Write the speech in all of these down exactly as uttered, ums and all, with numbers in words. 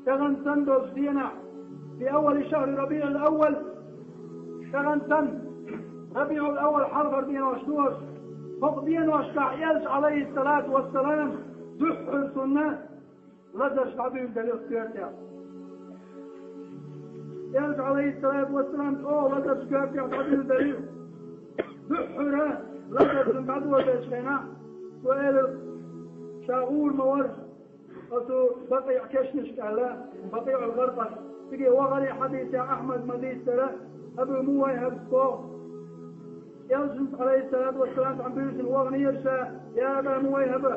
Тахана санна долчу дийнахь, في أول شهر ربيع الأول, тахана санна, РабиӀул-Аввал хьалхара денош доцуш, хӀокху деношкахь Элча, Ӏалайхиссалату вассалам, дуьххьара цунна лазарш дӀабуьйлуш делира коьртехь. Элча, Ӏалайхиссалату вассалам, чӀогӀа лазарш коьртехь дӀабуьйлуш делира. Дуьххьара лазар цунна дӀадолабеллачу хенахь, цо элира, ша гӀур ма вара, оцу БакъиӀ кешнашка аьлла, БакъиӀул-ГӀаркъад. Цига вахаран хьадисехь Ахьмада ма-дийццара, Абу Мувайхьибас боху, Элчанца, Ӏалайхиссалату вассалам, цхьана буьйсанна ваханера ша: «Я Аба Мувайхьиба,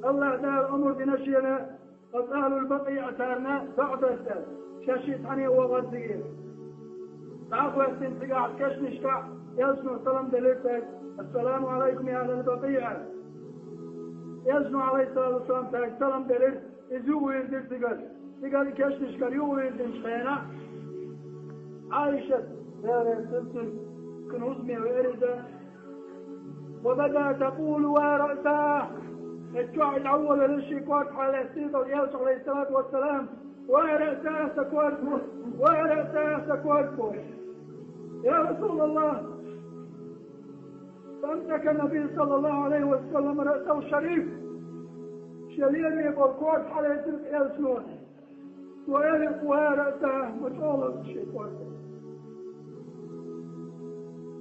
АллахӀ Дала омра дина шена, оцу ахьлул БакъиӀ царна доӀа дарца, ша шиъ цхьаьна вахара цига». ДӀа а хӀоьттина цигахь кешнашкахь, Элчано салам делира цаьрга: «Ассаламу Ӏалайкум, я ахьлал БакъиӀ». Элчано, Ӏалайхиссалату вассалам, цаьрга салам делира, иза юхавирзира цигара. Цигара кешнашкара юхавирзинчу хенахь, Ӏайшат, Дела реза хуьлда цунна, кхин хӀусаме веара иза, «وبدأت تقول: وارأساه». Эццахь иза дӀаволавелира шен корта хьалаьцна долу Элча, Ӏалайхиссалату вассалам: «Ва раъсах, сан корта бу! Ва раъсах, сан корта бу!» Я Расулаллах! فأمسك النبي صلى الله عليه وسلم رأسه الشريف. Шен лераме болу корта хьалаьцира Элчано. Цо элира: «Ва раъсах», ма чӀогӀа лазара шен корта.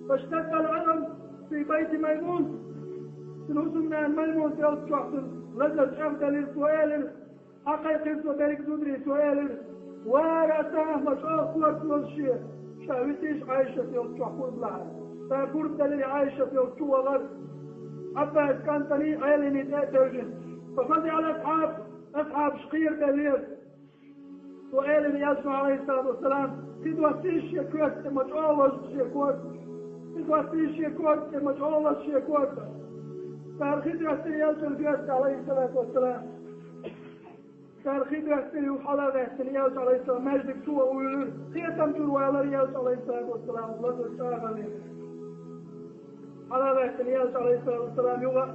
فاشتد الألم في بيت ميمونة. Цуьнан хӀусамнана Маймунат йолчохь цуьнан лазар чӀагӀделира, цо элира, хьакхайкхира цо берриг зударий, цо элира: «Ва раъсах», ма чӀогӀа корта лозу шен, ша витийша Ӏайшат йолчохь пурба лахьа. Цара пурба делира, Ӏайшат йолчу чу вахара. Ӏаббас кӀантаний, Ӏелиний тӀе а тевжина. ففزع الأصحاب, асхьабаш кхерабеллера. Цо элира Элчано, Ӏалайхиссалату вассалам: «Хи доттийша шен коьрта тӀе, ма чӀогӀа лозу шен корта. Хи доттийша шен корта тӀе, ма чӀогӀа лозу шен корта». Цара хи доьттира Элчанан коьрта тӀе, Ӏалайхиссалату вассалам. Цара хи доьттира, юха хьала а гӀаьттина, Элча, Ӏалайхиссалам, маьждиг чу ваха вуьйлира. Кхетам чуьра валара Элча, Ӏалайхиссалату вассалам, лазар чӀагӀделира. Хьала а гӀаьттина, Элча, Ӏалайхиссалату вассалам, юха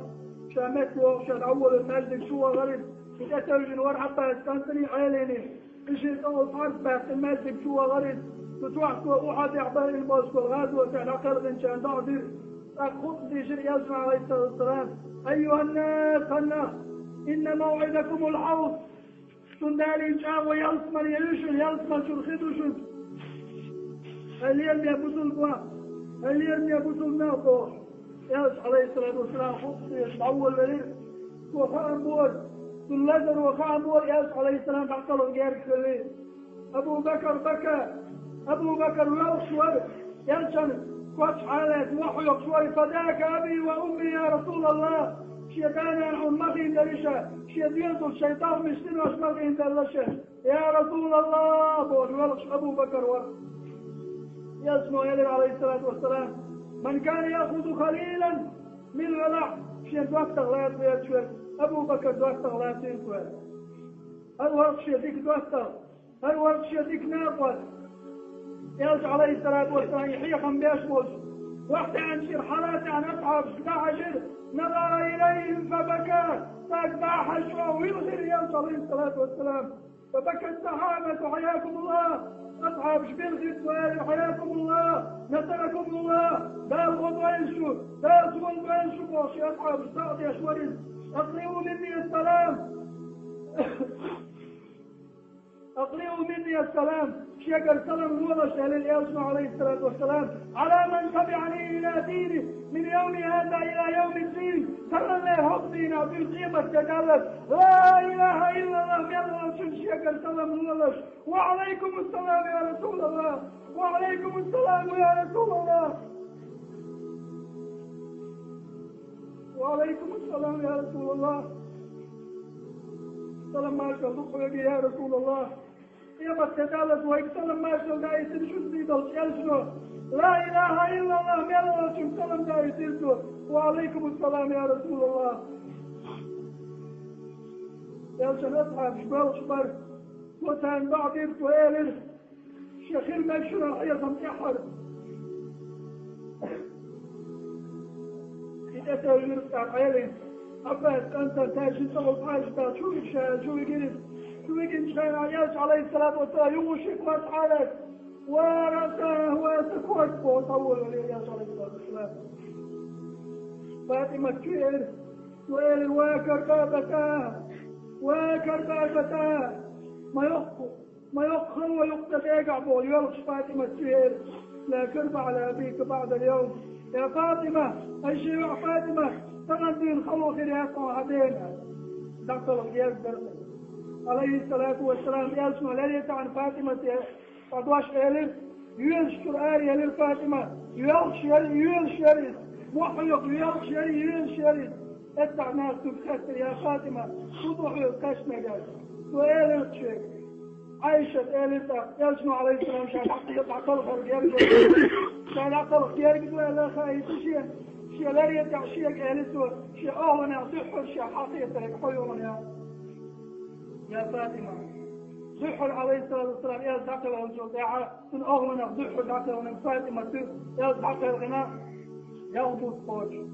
ша метта вогӀуш, ша дӀаволавелла маьждиг чу вахара иза. И тӀетевжина вара Ӏаббас кӀантаний, Ӏелиний. И шен тӀехула пхьарс баьккхина маьждиг чу вахара иза. Цу чохь цо Ухьудехь байина болуш болу гӀазотехь дӀакхелхинчарна доӀа дира. ТӀаккха хутба дийшира Элчано, Ӏалайхиссалату вассалам: «أيها الناس, хӀинца, إن موعدكم الحوض». Шуна далийна чӀагӀо ялсамане ю шуна, ялсамани чуьра хи ду шуна. Хьайн лераме бусулба, хьайн лераме бусулба нах, бохуш, Элча, Ӏалайхиссалату вассалам, хутба дийшина дӀаволавелира. Цо хаам бора, цуьнан лазаро хаам бора Элча, Ӏалайхиссалам, дӀакхалха герга хилла. Абу Бакар бака. Абу Бакар воьлхуш вара, Элчан коч хьалаьцна, мохь хьоькхуш вара: «فداك أبي وأمي يا رسول الله». Шен да-нана хьуна ма хиндара ша, шен доьзалш, шайн тохамаш, синош ма хиндара ша, я Расулаллах, бохуш воьлхуш Абу Бакар вара. Элчано элира, Ӏалайхиссалату вассалам: «من كان يأخذ خليلا من الولح». Шен доттагӀа лаца везачу верг Абу Бакар доттагӀа лацийла вара. ХӀара вара шен дика доттагӀа. ХӀара вара шен дика накъост. Элча, Ӏалайхиссалату вассалам, и хьехам беш волчу, вахтаьӀначу хьала а таьӀна, асхьабашка дӀахьаьжира: «نظر إليهم فبكى». Цаьрга дӀа а хьаьжна, чӀогӀа вилхира Элча, Ӏалайхиссалату вассалам. «فبكى الصحابة حياكم الله». Асхьабаш билхира, цо элира: «حياكم الله، نصركم الله». Дала гӀо дойла шу, Дала гӀо дойла шу, бохуш, асхьабаш дӀа а деш вара иза. «أقرئوا مني السلام». «أقرئوا مني السلام». Шегара салам лолаш, аьлла Элчано, Ӏалайхиссалату вассалам: «على من تبعني إلى ديني من يومي هذا إلى يوم الدين». Таханлера хӀокху дийнахь дуьйна къематде даллалц ла илаха иллаллах мел волчунна шегара салам лолаш. «وعليكم السلام يا رسول الله. وعليكم السلام يا رسول الله. وعليكم السلام يا رسول الله. Салам маршалла ду хьоьга, я Расулаллах». Къематде даллалц вайга салам маршалла даийтина шуьца сий долчу Элчано. Ла илаха иллаллах мел волчунна салам даийтира цо. «وعليكم السلام يا رسول الله». Элчан асхьабаш боьлхуш бара. Цо царна доӀа дира, цо элира: «Шен хир мега шуна хьехам тӀаьххьара». И тӀетевжира цара Ӏелин. Ӏаббас кӀантана, цаьршинна тӀехула пхьарш баьлла, чу вигира ша, чу вигира иза. Вигин шайна Элча, алейхиссалату вассалам, югъушик вацӀалас. Ва расаха ва сакват бо таввал Элча, алейхиссалату вассалам. ФатӀимат чу эр, ва эр, ва карбабата, ва карбабата. Ма йокку, ма йокку хала юкъа дегахь бо, йолуш ФатӀимат чу эр. Ла карба ала абика баъда ал-йовм. Я ФатӀима, ай ши ваъ ФатӀима, тахана дийна хало хир яц хьо хьан дена. ДӀакхалха герга дара. Алейхиссалату вассалам, Элчано леррина тахан ФатӀимате цхьа дош элира, йоьлуш чуьра ара елира ФатӀима, йоьлхуш яра, йоьлуш яра иза, мохь хьоькху, йоьлхуш яра, йоьлуш яра иза. Эццахь нах цуьнга хаьттира, я ФатӀима, хӀун ду хьоьга кхаьчнарг? Цо элира шега. Ӏайшат элира тӀаккха, Элчано, алейхиссалам, ша дӀакхалха герга, ша дӀакхалха герга ду аьлла хаийта шен, шен леррина тӀехь шега элира цо, шен охьланах дуьххьара шех хьалхетарг хьо ю хьуна. Я ФатӀима, дуьххьара, алейхиссалату вассалам, Элча дӀакхелхинчул тӀаьхьа, цуьнан охьланах дуьххьара дӀакхелхинарг ФатӀимат ду, Элча дӀакхелхина, ялх бутт кхочуш.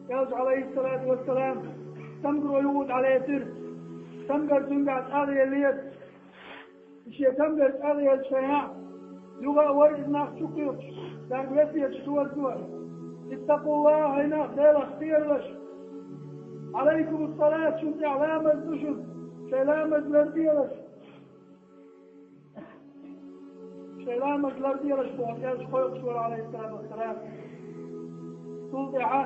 Элча, алейхиссалату вассалам, цамгаро юха дӀалецира, цамгар цуьнгахь чӀагӀъеллера. Шен цамгар чӀагӀъеллачу хенахь, юха а вара иза нах чу кхуьйкхуш, цаьрга весеташ дора цо: «Иттакъуллахь, хӀай нах, Делах кхералаш! Ӏалайкумус-салат, шуна тӀехь ламаз ду шуна, шайн ламаз ларделаш! Шайн ламаз ларделаш», — бохуш, Элча кхойкхуш вара, алейхиссалату вассалам. Цул тӀаьхьа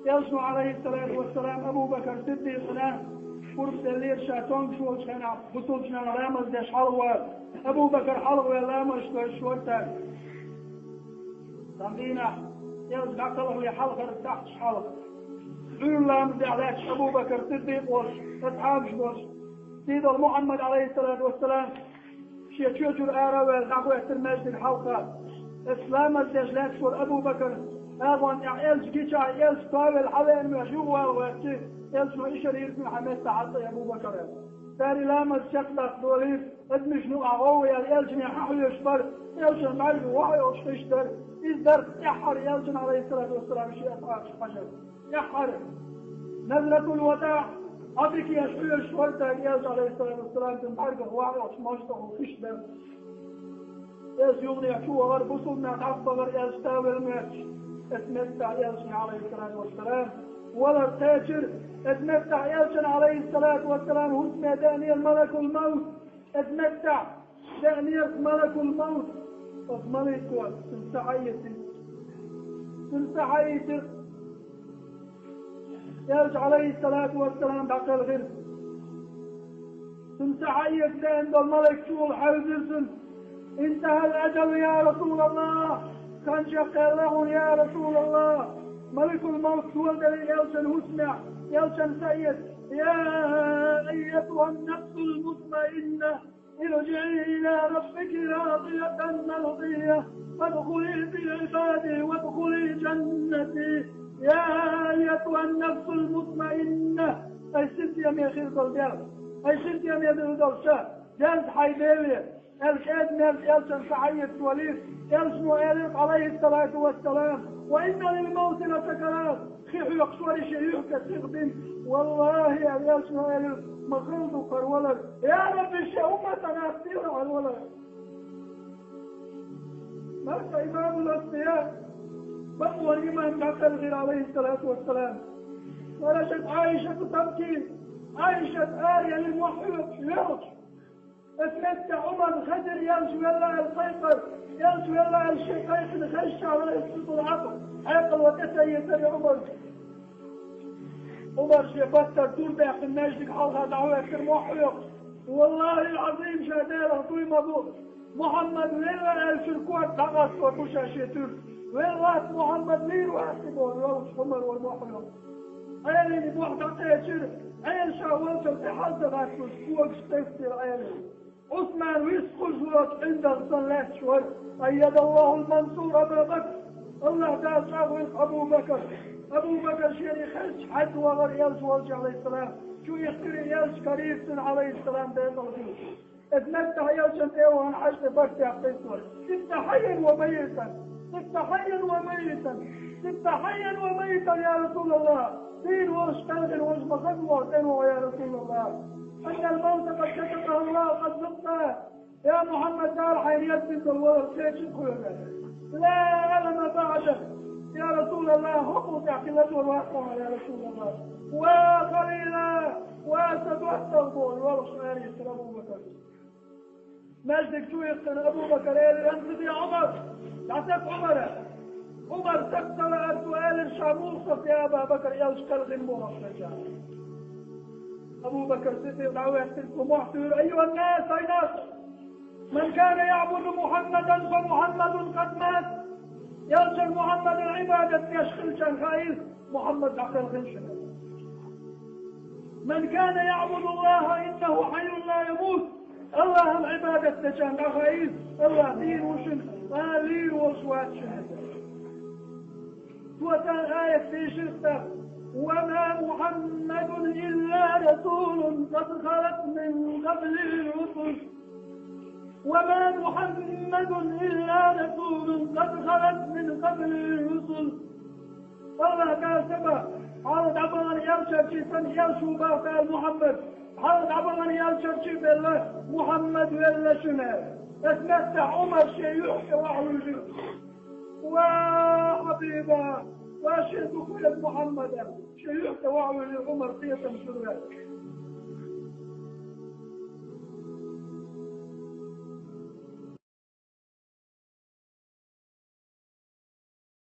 Элчано, алейхиссалату вассалам, Абу Бакр Сиддикъана пурба деллера, ша тонгуш волчу хенахь бусалбачу нахана ламаз деш хьалхавала. Абу Бакр хьалхаваьлла ламазаш доьшуш вара цаьрга. Цхьана дийнахь, Элча дӀакхалхале хьалхара сахьташ хьалха, Ӏуьйра ламазехь лаьтташ Абу Бакр Сиддикъ волуш, асхьабаш болуш, сийдолу Мухьаммад, алейхиссалату вассалам, шен чоьхьара ара а ваьлла, дӀахӀоьттира маьждиган хьалха. Оцу ламаз деш лаьтташ волу Абу Бакр агӀонна тӀехь Элча гича, Элча тоьвелла хьалаьцна моьттуш юхавала гӀоьртича, Элчано ишар йира цуьнга: «Хьан меттахь хьаца, Абу Бакр», — аьлла. Цара и ламаз чекхдаккха долийра, адамашна юкъахь гӀовгӀа яьлла, Элчане хьан хьоьжуш бара, Элчан бӀаьргах охьайогӀуш хиш дара. Иза дара тӀаьххьара Элчан, алейхиссалату вассалам, шен асхьабашка хьажар. ТӀаьххьара, назратул вадаъ, Ӏодика еш хьоьжуш вара цаьрга Элча, алейхиссалату вассалам, цуьнан бӀаьргах охьайогӀуш, маьждигах хиш дара. Элча юханехьа чу вахара, бусалба нах дӀабахара, Элча тоьвелла моьттуш, оцу меттехь Элчане, алейхиссалату вассалам, валар кхечира, оцу меттехь Элчанна, алейхиссалату вассалам, хӀусаме деанера малакул-мавт, оцу меттехь деанера малакул-мавт, оцу малико цунна схьаэцира. Цунна схьаэцира. Элча, алейхиссалату вассалам, дӀакхелхира. Цунна схьаэца деана долу малик чуьра хьаьвзира цунна: «Интахьал аджал, я Расулаллах! Хан чекхъяьлла хьуна, я Расулаллах!» Малакул-мавт доладелира Элчан хӀусамехь, Элчанна схьаэца: «Я айятухьан-нафсул-мутмаинна, ирджиӀи ила раббики радиятан мардийя, фадхули фи гӀибади вадхули джаннати». «Я айятухьан-нафсул-мутмаинна! Ай синтеме хир долу дел! Ай синтеме хир долу ша! Деза хьайн Деле!» — аьлла, кӀеда-мерза Элчанна схьаэца валийра. Элчано элира, алейхиссалату вассалам: «Ва инна лил-мавти ласакарат». Хи хьоькхуш вара и шен юьхь тӀе сиха бина. «Валлахьи, — аьлла Элчано, — ма хала ду хӀара валар. Я Рабби, шен умматана ас дийр хӀара валар». Марха имамул-анбияъ, бакъонан имам дӀакхелхира, алейхиссалату вассалам. Ва хӀаррачат Ӏайшату табки. Ӏайшат ара елира мохь хьоькхуш, йоьлхуш. Оцу меттехь Ӏумарна хезира Элча велла аьлла кхайкхар. Элча велла аьлла шен кхайкхина хезча, ла ясбукъул Ӏакъл, хьекъало тӀе ца езара Ӏумарна. Ӏумар шен паттар тур баьккхина маьждиг хьалха дӀахӀоьттира мохь хьоькхуш. «Валлахьил-Ӏазим, ша Делах дуй ма бу, Мухьаммад велла аьллачуьра корта дӀакъасто бу ша шен туьрца. Велла вац Мухьаммад, вийр вац и», — бохуш, Ӏумар вара мохь хьоькхуш. Ӏелина мохь дӀакхечира, Ӏела ша волчуьра тӀе хьалдагӀаьтталуш, когаш тесдира Ӏелина. Ӏусман вистхуьлуш воцу ӀиндагӀ санна лаьтташ вара. «Айядаллахьул-мансур Аба Бакр». АллахӀ Дала чӀагӀвина Абу Бакр. Абу Бакр шена хезча, хьаьдда вахара Элча волчу, алейхиссалам. Чу ихкира Элча карийра цунна, алейхиссалам, декъала хилла. Иза меттахь Элчанна тӀе а вахана, хьаьжцӀа барт яьккхира цо: «Сирта хьаййан ва маййитан». صرت حيا وميتا، صرت حيا وميتا يا رسول الله. Дийна волуш, кхелхина волуш ма хаза вогӀу, тӀе вогӀу, я Расулаллах. إن الموت قد كتبه الله، قد ذقته. Я Мухьаммад, Дала хьайна яздина долу валар кхечира хьоьга. لا ألم بعده. Я Расулаллах, хӀокхул тӀехь хила лазор вац хьуна, я Расулаллах. Ва халила, ва сан доттагӀа, бохуш, аьлла Абу Бакар. Маьждиг чу йихкина Абу Бакар элира: أنقذ يا عمر. ДӀасака Ӏумар. Ӏумар, сакхтала ас ду, элира ша, муха сакхта, я Аба Бакар, элча кхелхина бохуш. Абу Бакар Сиддикъ дӀахӀоьттира, цо мохь туьйхира: أيها الناس, хӀай нах! من كان يعبد محمدا فمحمد قد مات. Элчан Мухьаммадан Ӏибадат деш хилчарна хаийла, Мухьаммад дӀакхелхина шуна. من كان يعبد الله إنه حي لا يموت. АллахӀан Ӏибадат дечарна дӀахаийла, АллахӀ дийна ву шуна, ма лийр волуш вац шуна. Цо царна аят дийшира тӀаккха: وما محمد إلا رسول قد خلت من قبله الرسل. وما محمد إلا رسول قد خلت من قبله الرسل. АллахӀ Дала ца баха, хьалха дӀабахана элчанаш санна, элча ву боху Дала Мухьаммад, хьалха дӀабахана элчанаш белла, Мухьаммад велла шуна. Аса меттехь Ӏумар шен юьхь тӀе вахьа вуьйжира: ва хьабиба, ва шен дукха веза Мухьаммад! Шен юьхь тӀе вахьа вуьйжира Ӏумар, кхетам чуьра ваьлла.